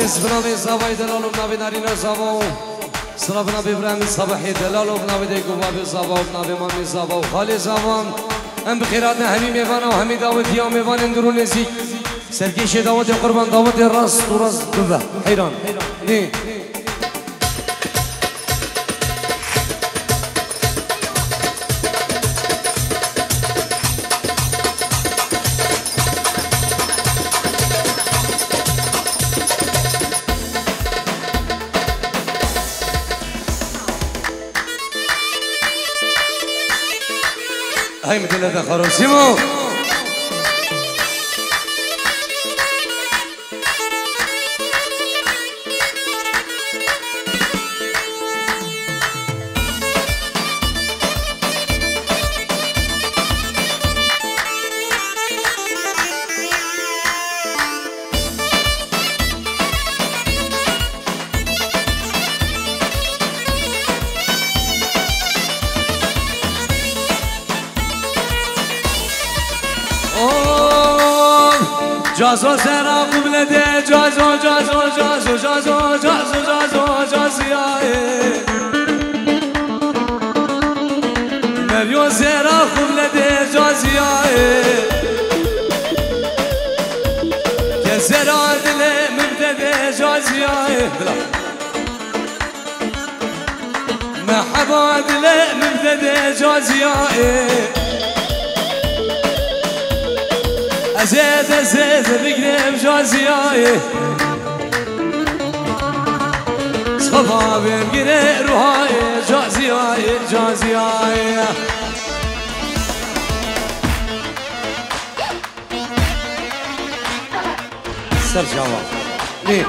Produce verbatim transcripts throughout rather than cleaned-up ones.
Ez bi navê Zavayê Delal û bi navê Narîna Zava û Silav bi navê Îbrahîmê Sabahê Delal û bi navê dayik û bavê Zava û bi navê mamê Zava û xalê Zava. Em bi xêr hatin hemî mêvana û hemî dawetiya û mêvanên dûr û nêzîk. Serkêşê dawetê qurban, dawetê rast û rast bibe. Heyran. Nê. Hey, mi dile de xarosîmo. Oh, cazo sera qibledê, cazo, cazo, cazo, cazo, cazo, cazo, caziyaye. Mevyo sera qibledê, caziyaye. Ke sera dilê min tede, caziyaye. Bila. Meheba dilê min tede caziyayê. Ez ê destê te bigirêm caziyayê. Sxaba vê bigire ruhayê caziyayê, caziyayê. Ser çava. Nê.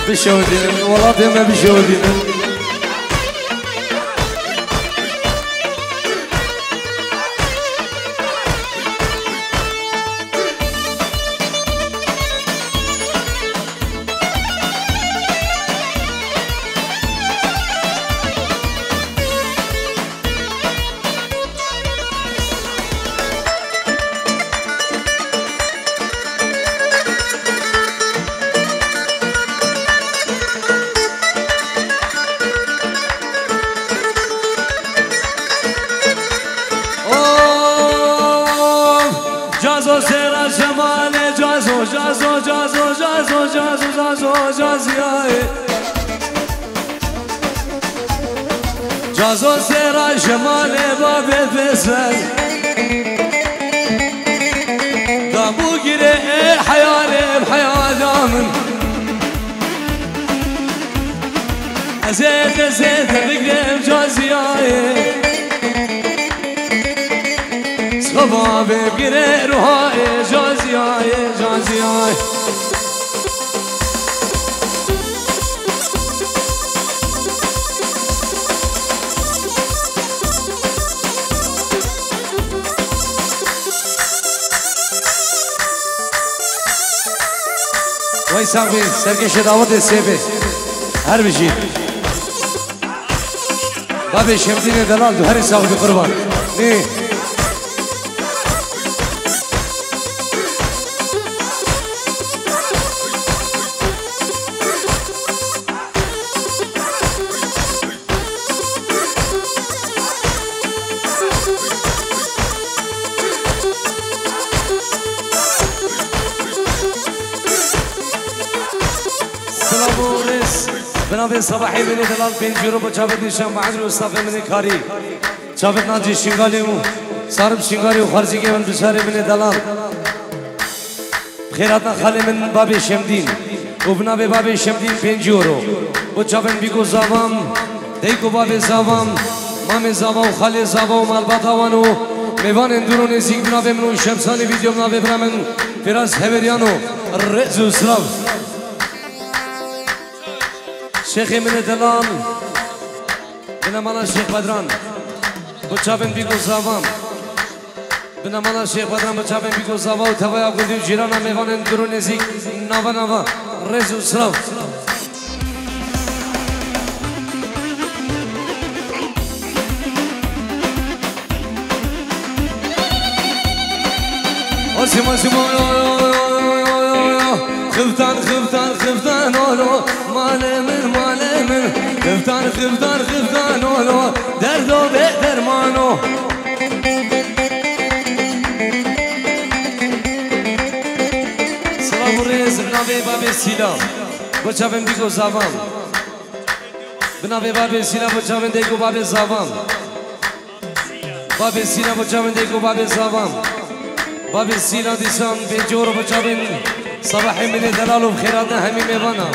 Bişewidînin, welatê me bişewidînin. Of! Cazo sera şemale, cazo, cazo, cazo, caziyaye. Cazo sera şemale babê pêser. Damû gire e heyalê bi heyala min. Ez ê destê te bigirêm caziyayê. Sxaba vê bigire ruhayê caziyayê, caziyayê. Wey sax bî, serkêşê dawetê sê bê. Her bijî. Babê Şemdînê delal, tu herî sax bî qurban. Nê. Silav û rêz. Bi navê Sabahê min ê delal pêncî euro bo çavê nîşan Mahendro stafê min ê karî. Çavê Nacî Şingalê û Sarib Şingalê û xwarzîgê min bi şarê min ê delal. Bi xêr hatina xalê min Babê Şemdîn. Û bi navê Babê Şemdîn pêncî euro. Bo çavên bîko zavam, deyko bavê zavam, mamê zava û xalê zava û malbata wan û mêvanên dûr û nêzîk bi navê min û şemsalê vîdyo bi navê bira min Firas Hevêriyan û rêz û silav. Şêxê min ê delal, binemala Şêx Bedran. Bo çavên bîko zavam. Binemala Şêx Bedran bi çavên bîko zava û tevaya gundî û cîrana mêvanên dûr û nêzîk nava nava rêz û silav. O Sima, sima, yo, yo, yo, yo, yo, yo. Xiftan, xiftan, xiftan, olo. Malê min, malê min. Xiftan, xiftan, xiftan, olo. Derdo bê dermano. Silav û rêz, bi navê babê Sîla. Bo çavên dîk û zavan. Bi navê babê Sîla bo çavên dêk û babê zavan. Babê Sîla bo çavên dêk û babê zavan. Babê Sîla dîsan pêncî oro bo çavên Sabahê min ê delal û bi xêr hatina hemî mêvana.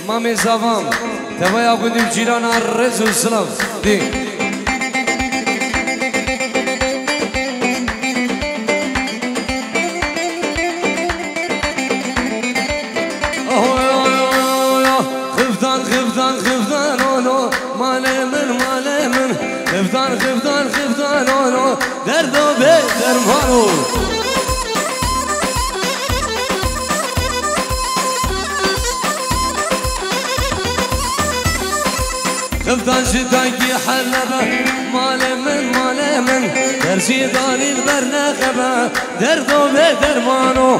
Mamê zavan, tevaya gundî û cîrana rêz û silav. Dî. Oy, oy, oy, oy, oy. Xiftan, xiftan, xiftan, olo. Malê min, malê min. Xiftan, xiftan, xiftan, olo. Derdo bê dermano. Xiftan ji tankî Helebe. Malê min, malê min. Derzî danî li ber nexebe. Derdo bê dermano.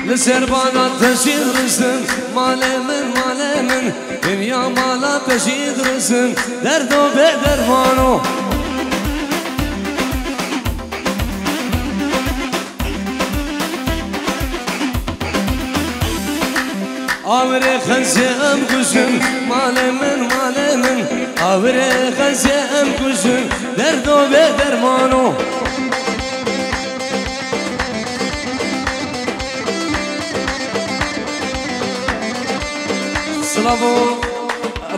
Li ser bana te jî rizin, malê min, malê min, dinya mala te jî dirizin, derdo bê dermano. Awirê xezê em kujin, malê min, malê min. Awirê xezê em kujin, derdo bê dermano. Silav û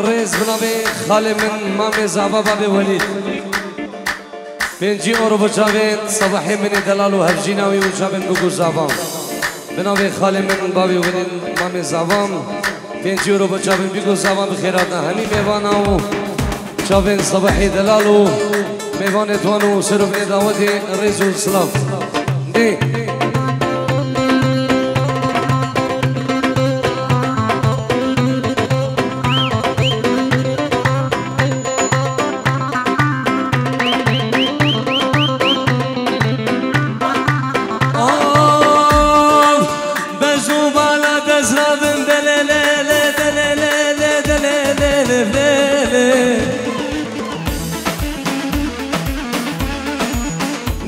rêz bi navê xalê min, mamê zava babê Welîd. Pêncî oro bo çavên Sabahê min ê delal û hevjîna wî û çavên bûk û zavan. Bi navê xalê min bavê Welîd mamê zavan. Pêncî oro bo çavên bûk û zavan bi xêr hatina hemî mêvana û çavên Sabahê delal û mêvanê wan û serokê dawetê rêz û silav. Dê. Of, bezû bala dezradin delelele, delelele, delelele, delele.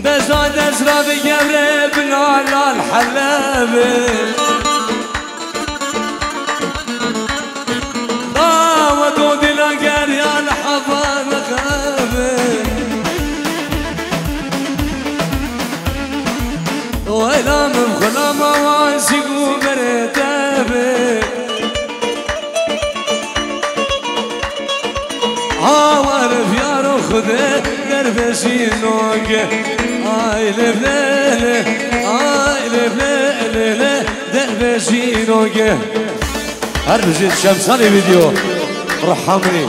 Dezra dezra bi gevre bi nalal Helebê. Dawet û dila geriya li heva nexebe. Wela min xulama wan jî ku berê te be. Awar viyaro Xwedê dervejî noge. Ay lê lê lê, ay lê lê lê lê, dervejî noge. Her bijî Şemsalê Video. Ruha min ê.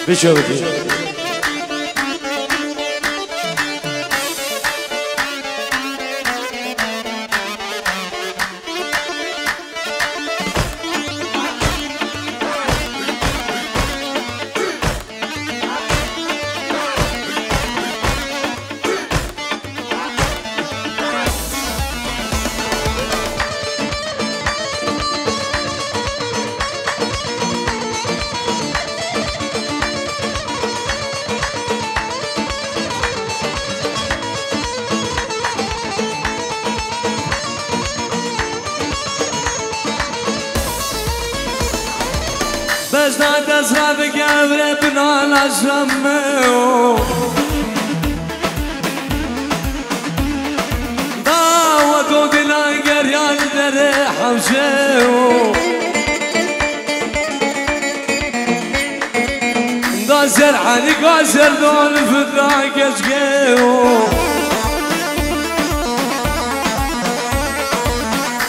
Bişewitî. Bezda dezra bi gevre binala şemeo. Dawet û dila geriya li derê hewşeo. Da ser Elî ka ser dol fida keçkeo.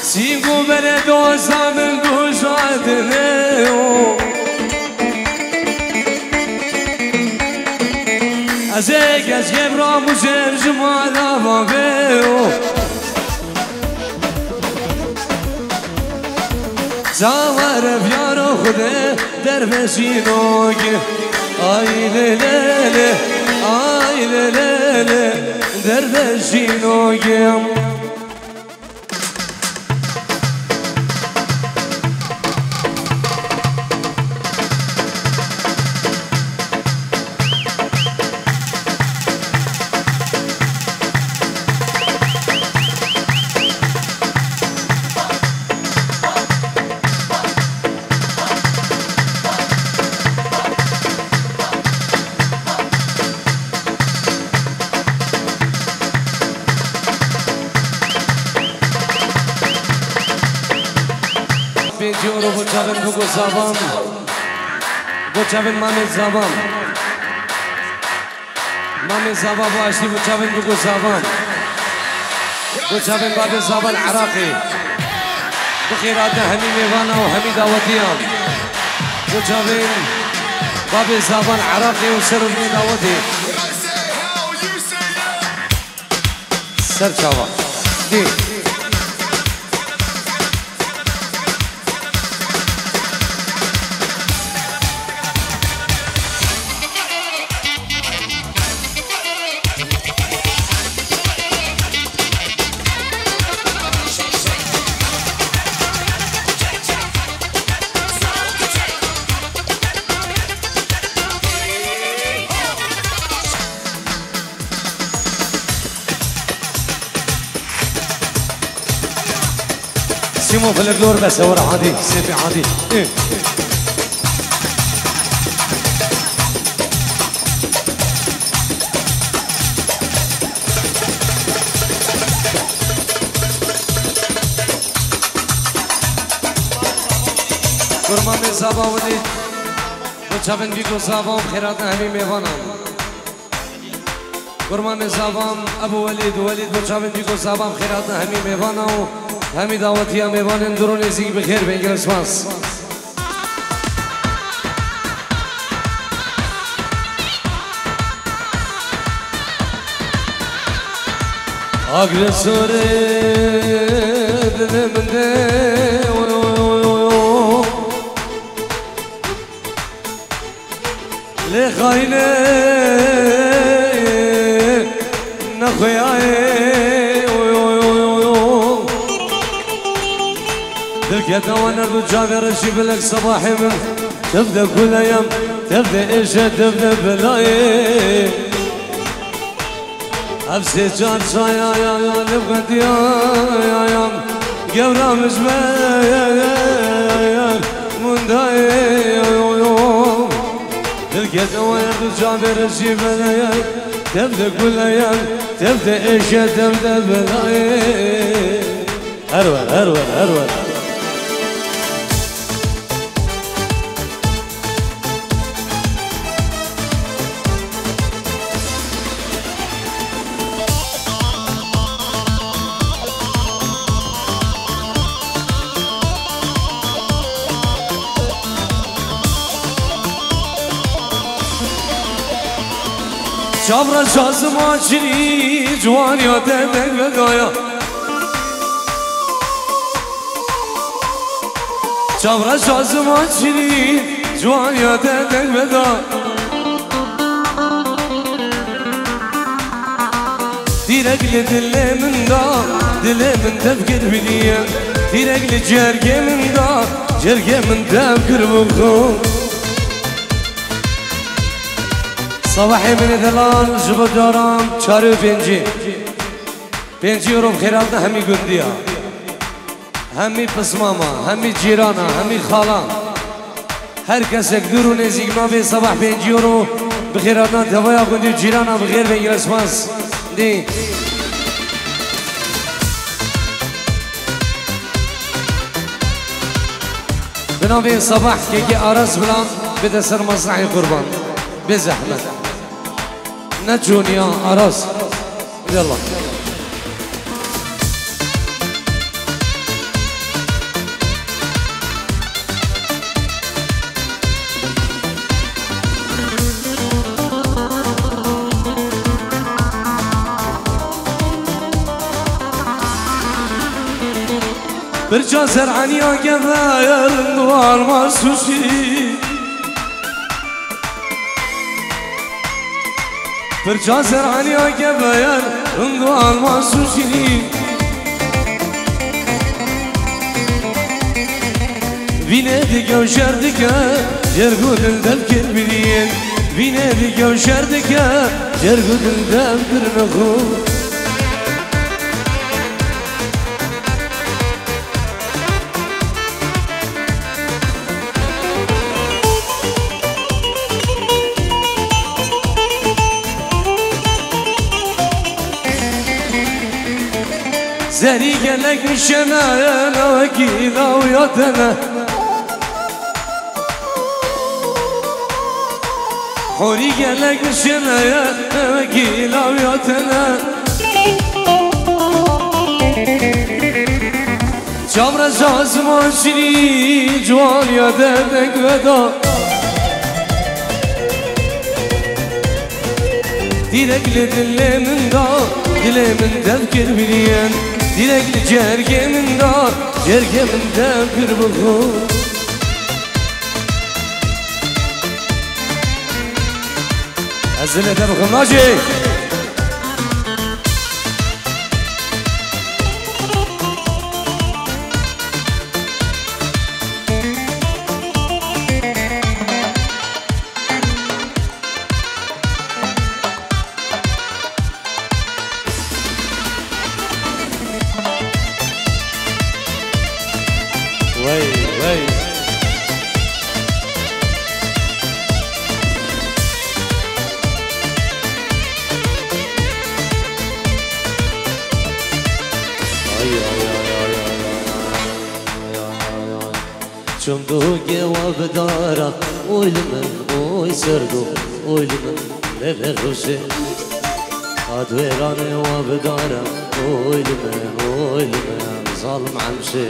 Sîngo bere doza min guja dineo. Ez ê keçkê bira mujêr ji mala van beo. Zaware viyaro Xwedê dervejîno ge, ay lê lê lê, ay lê lê lê, dervejîno ge. Pêncî euro bo çavên Biko Zavan. Bo çavên Mamê Zavan. Mamê Zava bo aştî bo çavên Biko Zavan. Bo çavên Babê Zavan Iraqê. Bi xêr hatin hemî mêvana û hemî dawetiyan. Bo çavên Babê Zavan Iraqê û şeref dê dawetê. Ser çava. Dê. Sîmo folklor be sewra hadî, sêpê hadî. Ê. Kurmanê Zava Welîd, bo çavên Biko Zava û xêr hatin hemî mêvanan. Kurmanê Zavan, Ebu Welîd, Welîd bo çavên Biko Zavan, xêr hatin hemî mêvana û hemî dawetiya mêvanên dûr û nêzîk bi xêr bên, gelek spas. Agresore dilê min de, lê xayînê nexweyayê, oy, oy, oy, oy, oy. Dilkete we nerdo çavê reşî bilek sebahê min. Tev de guleyem, tev de êşe, tev de belayê. Ev sê çar çaya ya ya li xwediyayam, gewra min ji ber min dayê. Dilkete we ya du çavê reşî beleye, tev de guleye, tev de êşe, tev de belayê. Her wer, her wer, her wer. Çavra şazima çinî, ciwaniya te deng vedaya. Çavra şazima çinî, ciwaniya te deng veda. Tîrek li dilê min da, dilê min dev kir bîniye. Tîrek li cergê min da, cergê min dev kir bi xwe. Sabahê min ê delal ji bo caran çar û pêncî. Pêncî euro bi xêr hatin hemî gundiya. Hemî pismama, hemî cîrana, hemî xala. Her kesek dûr û nêzîk navê sabah pêncî euro bi xêr hatin tevaya gundî û cîrana bi xêr ve, gelek spas. Dî. Bi navê sabah kekê Aras Bilan bide ser mesrehê qurban. Bê zehmet. Ne çûniya Aras. Yallah. Bi Pirça zeraniya geve rind û alma suşî. Pirça zeraniya geve rind û alma suşî. Vînê dike û şer dike, cêrg û dil dev kir biriyên. Vînê dike û şer dike, cêrg û dil dev kirine xwe. Zerî gelek nişene, ne wekî lawya te ne. Horî gelek nişêne ye, ne wekî lawya te ne. Çavre ziman şirî, ciwaniya te deng veda. Dîrek li dilê min da, dilê min dev kir biriyen. Dîrek li cergê min da, cergê min dev kir bi xwe. Ez zilê te bixim, Nacî. Wey, wey. Ay, ay, ay. Çimdokê wa bi dara, oy li min, oy serdo, oy li min, lê lê xweşê. Adwêranê wa bi dara, oy li min, oy li min, zalim emşê.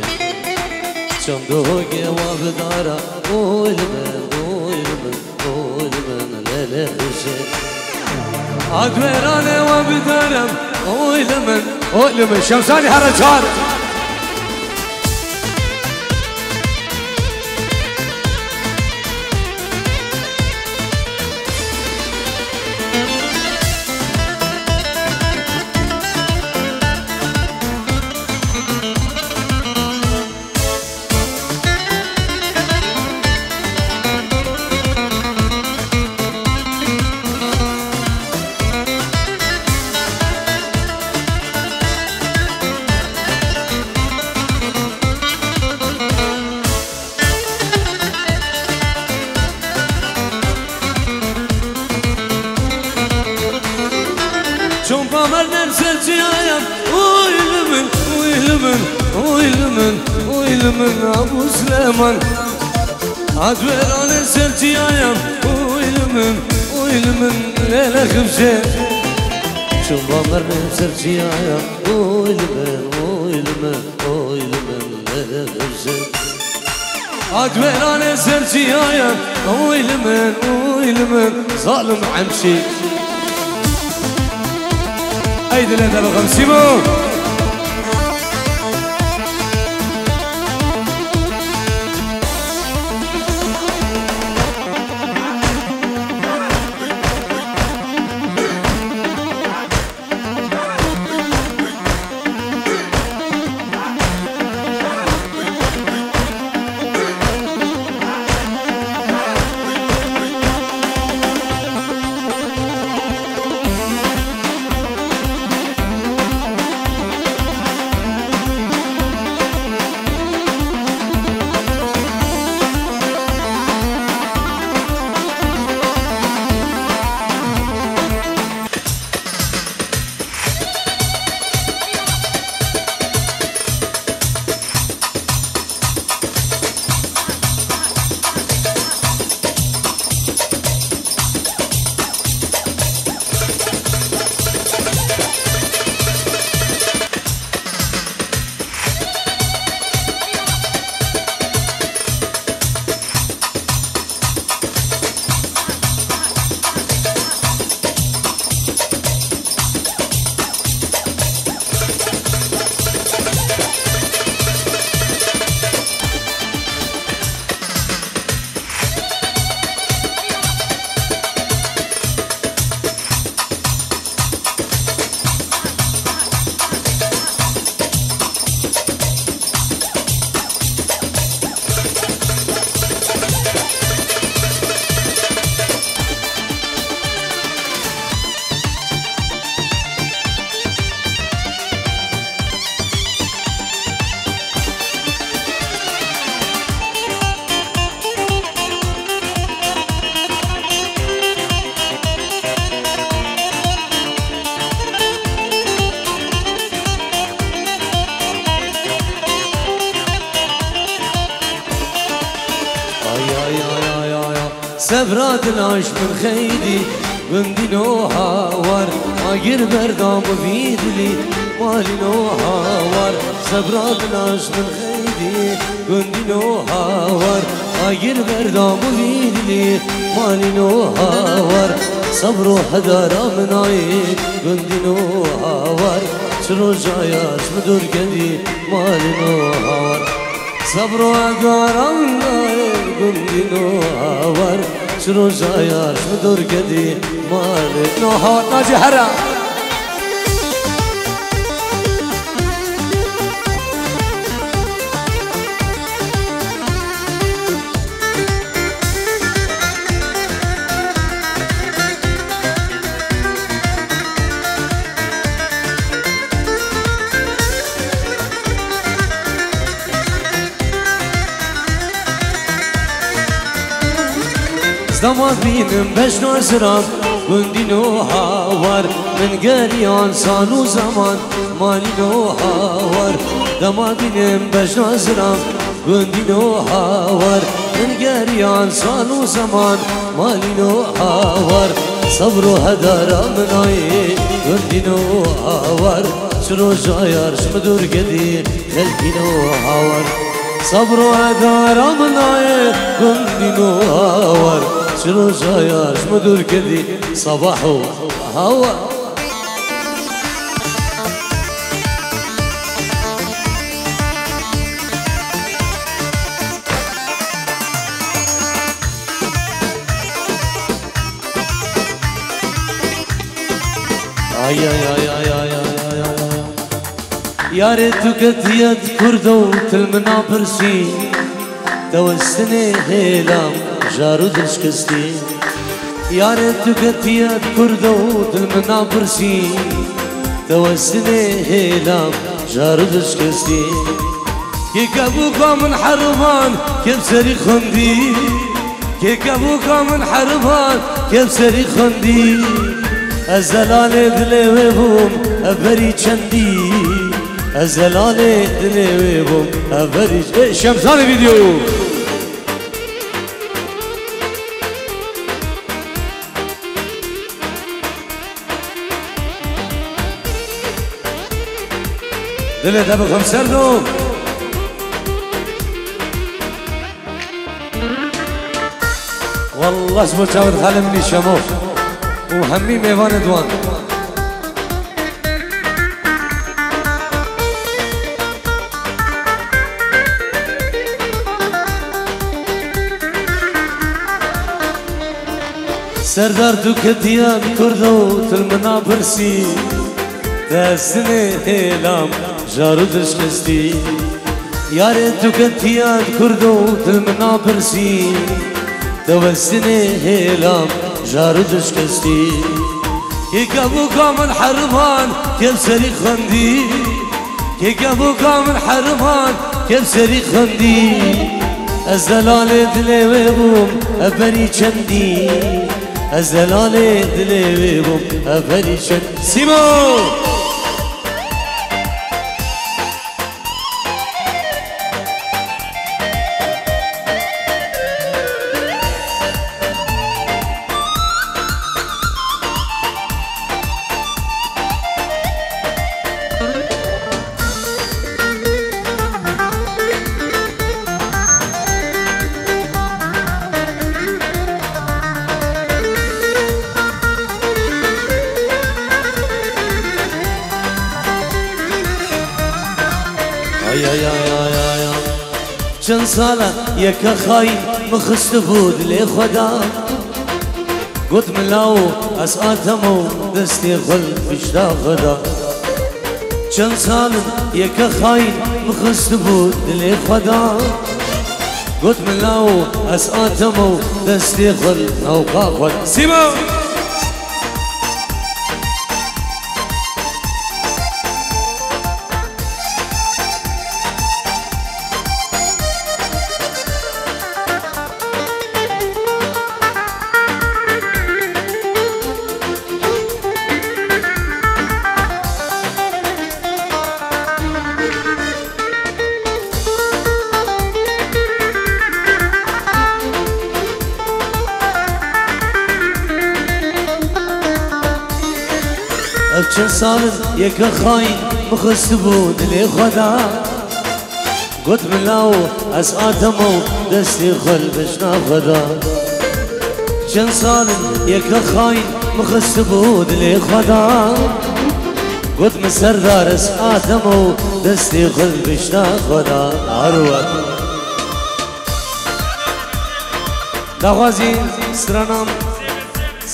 Çimdokê wa bi dara, oy li min, oy li min, oy li min, lê lê xweşê. Adwêranê wa bi dara, oy li min, oy li min, Şemsalî here çar. Çompa mernem ser çiyayam, oy li min, oy li min, oy li min, oy li min, Abu Silêman. Adwêranê ser çiyayam, oy li min, oy li min, lê lê xifşê. Çompa mernem ser çiyayam, oy li min, oy li min, oy li min, lê lê xifşê. Adwêranê ser çiyayam, oy li min, oy li min, zalim emşî. Ey dilê te bixim, Sîmo. Sebra dil aş min xeydî, gundîno hawar, agir berdam vî dilî, malîno hawar. Sebra dil aş min xeydî, gundîno hawar, agir berdam vî dilî, malîno hawar. Sebro hedara min ayê, gundîno hawar, çi roja ya ji min dûr kedî, malîno hawar. Sebro hedara min ayê, gundîno hawar, çi roja ya ji min dûr kedî, malîno hawar. Nacî here. Dema bînim bejna ziran, gundîno hawar, min geriyan sal û zeman, malîno hawar. Dema bînim bejna ziran, gundîno hawar, min geriyan sal û zeman, malîno hawar. Sebro hedara min ayê, gundîno hawar, çi roja yar ji min dûr kedî, xelkîno hawar. Sebro hedara min ayê, gundîno hawar, çi roja yar ji min dûr kedî, sabah û hawar. Ay, ay, ay. Yarê tu ketiye di kurdo, til min napirsî. Te westinê hêlam, jar û dil şikestî. Yarê tu ketiye di kurdo, til min napirsî. Te westinê hêlam, jar û dil şikestî. Kê kebûka min herivan, kê bi serî xwendî. Kê kebûka min herivan, kê bi serî xwendî. Ez delalê dilê wê bûm, ev berî çendî. Ez delalê dilê wê bûm, ev berî ç-, Ê, Şemzanê vîdeo. Dilê te bixwim ser do. Wallah ji bo çavên xalê min î Şemo û hemî mêvanê diwan. Serdar tu ketiya kurdo, til min napirsî. Te sinê hêlam, jar û dil şikestî. Yarê tu ketiya kurdo, til min napirsî. Te westinê hêlam, jar û dil şikestî. Kê kebûka min herivan, kê bi serî xwendî. Kê kebûka min herivan, kê bi serî xwendî. Ez delalê dilê wê bûm, ev berî çendî. Ez delalê dilê wê bûm, ev berî çend. Sîmo! Ay, ay, ay, ay, ay, ay. Çend sal e yeke xayîn min xistibû dilê xwe da. Got min lawo ez Atem û destê xwe li pişta xwe da. Çend sal in yeke xayîn min xistibû dilê xwe da. Got min lawo ez Atem û destê xwe li navqa xwe da. Sîmo! Ev çend sal in yeke xayîn min xistibû dilê xwe da. Got min law ez Adem û destê xwe li bejna xwe da. Çend sal in yeke xayîn min xistibû dilê xwe da. Got min serdar ez Adem û destê xwe li bejna xwe da. Arwet. Daxwazî stranan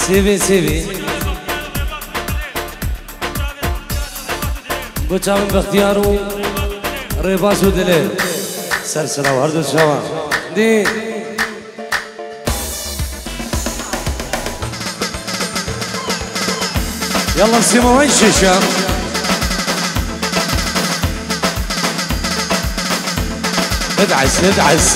sêvê sêvê. Bo çavên bextiyar û rêbaz û dilê. Ser sera û her du çavan. Dî. Yalla sima wen şişe. Ed'es, ed'es.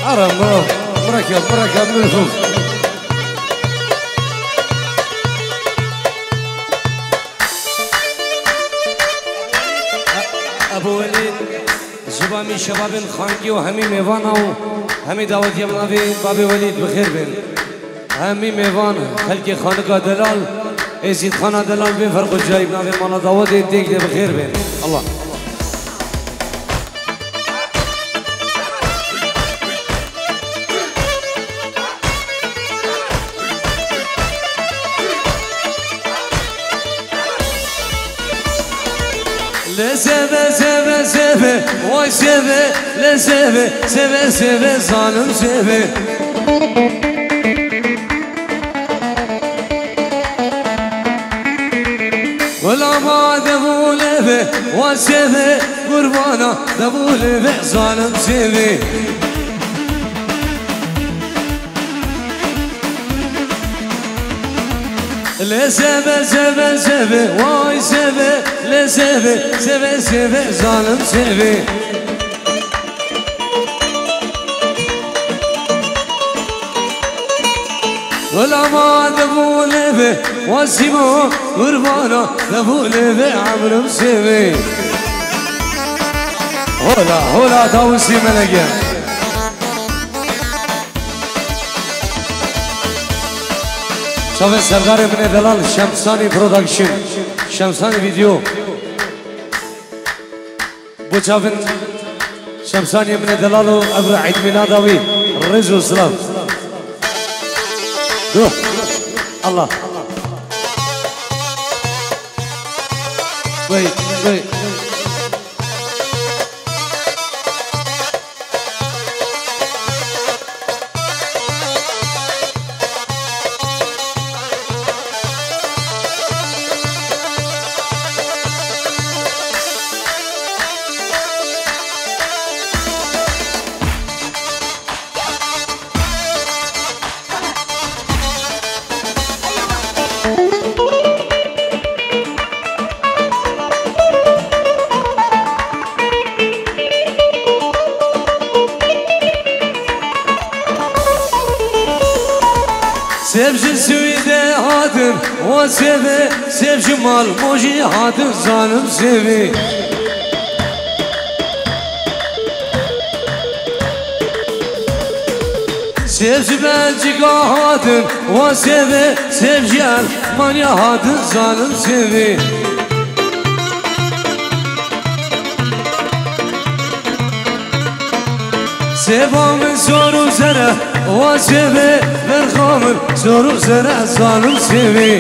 Aram, bravo. Bırak ya, bırak ya, bırak. Ebu Welîd, ji bo hemî şebabên Xankî û hemî mêvana û hemî dawetiya bi navê Babê Welîd bi xêr bên. Hemî mêvan, xelkê Xanika Delal, Êzîdxana Delal bê ferq û cayî bi navê mala dawetê têk de bi xêr bên. Allah. Lê seve, seve, seve, vay seve, lê seve, seve, seve, zalim seve. Gulama devûlê ve, vay seve, qurbana devûlê ve, zalim seve. Lê seve, seve, seve, vay seve, lê seve, seve, seve, zalim seve. Gulama devûlê ve, wasîma qurbana devûlê ve, emrim seve. Hola, hola, Tawusî Melege. Çavên serdarê min ê delal Şemsanî Production, Şemsanî Video. Bo çavên Şemsaniyê min ê delal û ev re Eîd Mîlada wî. Rêz û silav. Duh. Allah. Wey, wey. Sêv ji Swîdê hatin, o sêvê, sêv ji Malmojî hatin, zalim sêvê. Sêv ji Belçîka hatin, wa sêvê, sêv ji Elmanya hatin, zalim sêvê. Sêva min sor û zer e, wa sêvê, berxa min sor û zer e, zalim sêvê.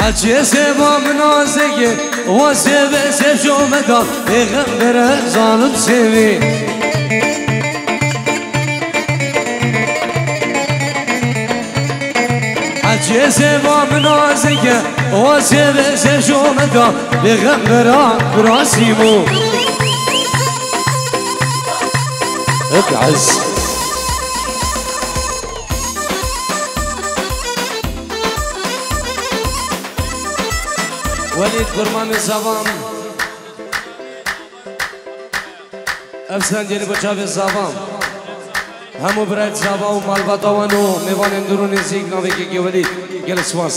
Hecê sêva min nazeke, wa sêvê sêv jometa, pêxembere zalim sêvê. Hecê sêva min nazeke, wa sêvê sêv jometa, pêxembera Birasîmo. Hep ez. Welîd Kurmanê Zavan. Ev sendiyê bo çavê Zavan. Hemû birayê Zava û malbata wan û mêvanên dûr û nêzîk navê kekê Welîd. Gelek spas.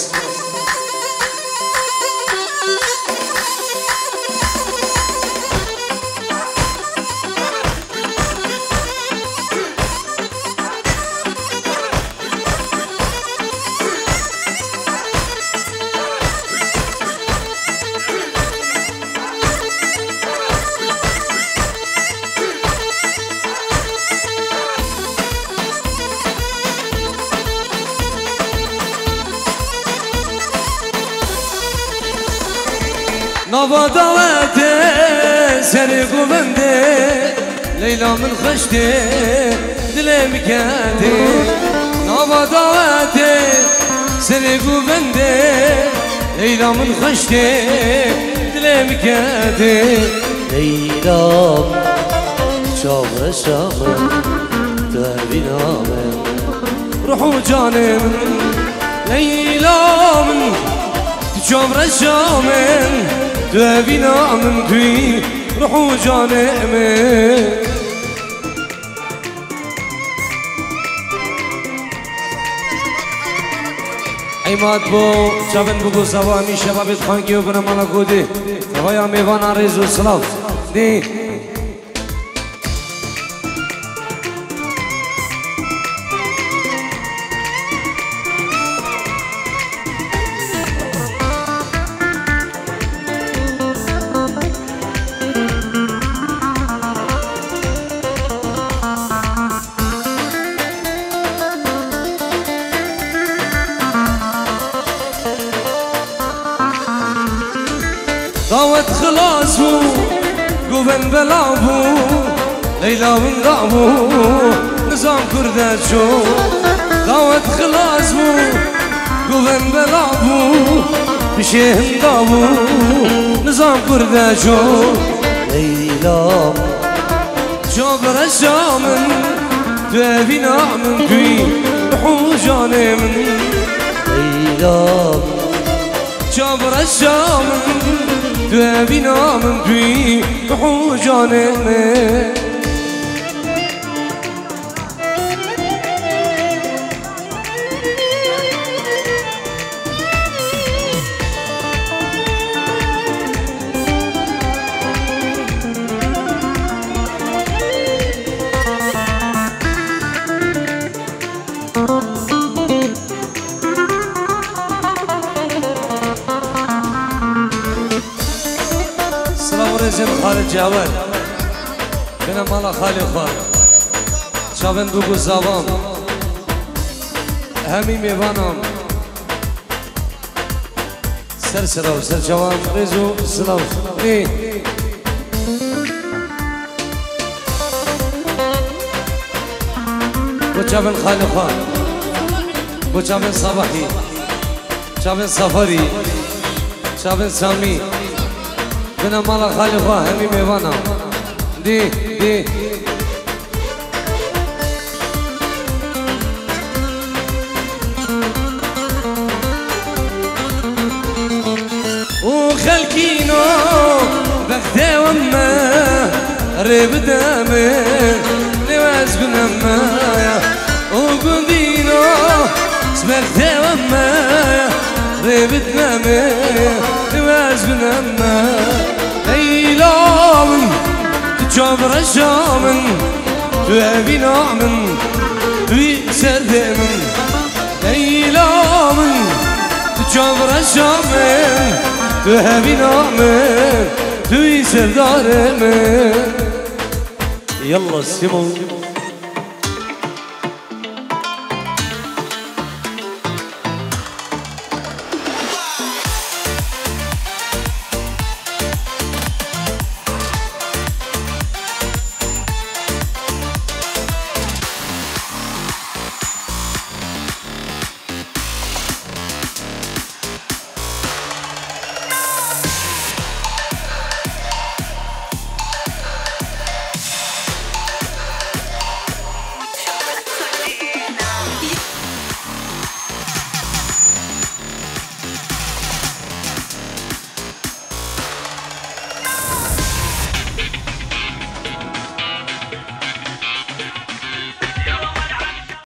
Nava dawetê serê govendê, Leyla min xweş tê, dilê min kedê. Nava dawetê serê govendê, Leyla min xweş tê, dilê min kedê. Leyla min, çavreşa min, tu evîna min, ruh û canê min. Leyla min, tu çavreşa min, tu evîna min, tu yî ruh û canê min. Îmad bo çavên bigo Zava, hemî şebabê dixankê û binemala Godê. Tevaya mêvanan rêz û silav. Dê. Dawet xilas bû, govend belav bû, Leyla winda bû, nizam kur de çû. Dawet xilas bû, govend belav bû, pişê hinda bû, nizam kur de çû. Leyla, çavreşa min, tu evîna min, tu yî ruh û canê min. Leyla, çavreşa min, tu evîna min, tu yî ruh û canê min. Silav û rêzê min Xalid Cawer. Bine mala xalê xwe. Çavên Dûg û Zavan. Hemî mêvanan. Ser sera û ser çavan rêz û silav. Ê. Bo çavên xalê xwe. Bo çavên Sabahî. Çavên Safarî. Çavên Samî. Bine mala xalê xwe hemî mêvanan. Dê, dê. û xelkîno bextê we me rê bide min, nêwez bine me. û gundîno bextê we me rê bide min, nêwez bine me. Leyla min, tu çavreşa min, tu evîna min, tu yî serdê min. Leyla min, tu çavreşa min, tu evîna min, tu yî serdarê min. Yalla Simo.